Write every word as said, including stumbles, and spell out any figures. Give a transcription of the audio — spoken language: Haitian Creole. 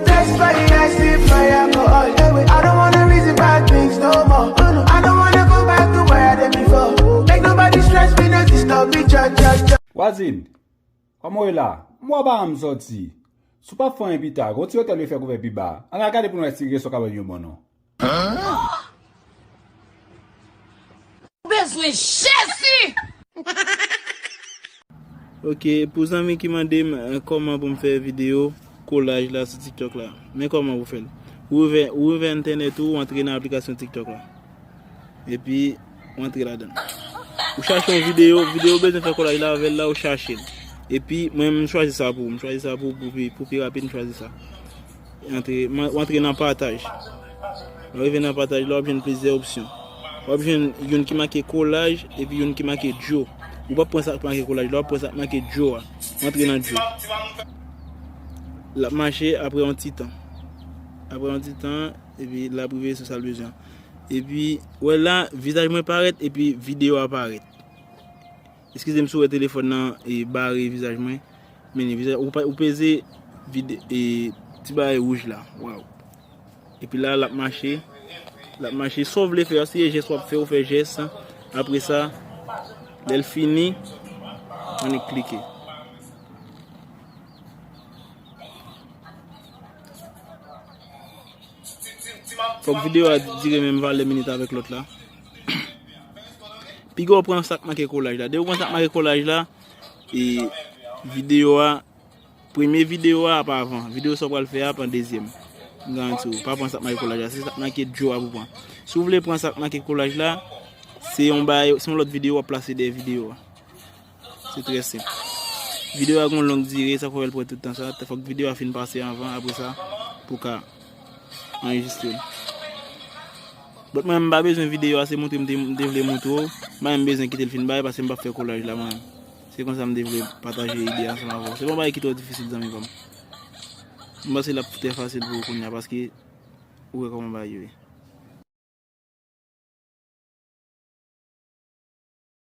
Test fire, I see fire for all the way. I don't wanna reason bad things no more. Uh, no, I don't wanna go back to where I did before. Make nobody stress me, no disturb me, cha, cha, cha. Wazin, kòman w ye la? M wè w pa janm sòti. Si w p ap fè anyen pita, gon ti otèl yo fè kouvè pi ba. Ann al gade pou n wè si resto ka ban n yon bon non. Ou bezwen Jezi! Ok, pou zanmi ki mande m, eh, kòman pou m fè videyo kolaj la sou TikTok la, men kòman pou fè l. Ou ouvè, ou ouvè entènèt ou, ou antre nan aplikasyon TikTok la. Epi, ou antre ladan l. Ou chache yon videyo, videyo ou bezwen fè kolaj la avè l la, ou chache l. Epi, mwen, m chwazi sa pou ou. M chwazi sa pou, pou pi, pou pi rapid, m chwazi sa. Antre, m, ou antre nan pataj. Lè w rive nan pataj la, w ap jwenn plizyè opsyon. W ap jwenn youn ki make kolaj, epi youn ki make djo. Ou p ap pran sa k make kolaj la, w ap pran sa k make djo a. Ou antre nan djo. L ap mache apre yon ti tan. Apre yon ti tan, epi l ap rive sou sa l bezwen an. Epi, w wè la, vizaj mwen parèt, epi videyo a parèt. Eskize m si w wè telefòn nan, e, bare vizaj mwen. Men vizaj, ou pa, ou peze vide, e, ti bagay wouj la. Waw. Epi la, l ap mache. L ap mache. Sa w vle fè a, se jès w ap fè, ou fè jès. Apre sa, lè l fini, annik klike. Fòk videyo a dire menm valè minit avèk lòt la. Piga w pran sa k make kolaj la. Depi w pran sa k make kolaj la, e videyo a, premye videyo a ap avan. Videyo sa w pral fè a ap an dezyèm. M garanti w, pa pran sa k make kolaj la. Se sa k make djo a pou pran. Si w vle pran sa k make kolaj la, se yon bagay, se yon lòt videyo w ap plase dèyè videyo a. Se trè senp. Videyo a gon long dire, sa fè w wè l pran tout tan sa. Fòk videyo a fin pase anvan, apre sa, pou w ka anrejistre l. But mwen, m pa bezwen videyo a, se montre m te, m te vle montre w. M pa menm bezwen kite l fin bay, paske m p ap fè kolaj la, mwen. Se konsa m te vle pataje ide ansanm avè w. Se pa yon bagay ki twò difisil, zanmi pa m. M panse l ap trè fasil pou ou kounye a, paske ou wè kòman bagay yo ye.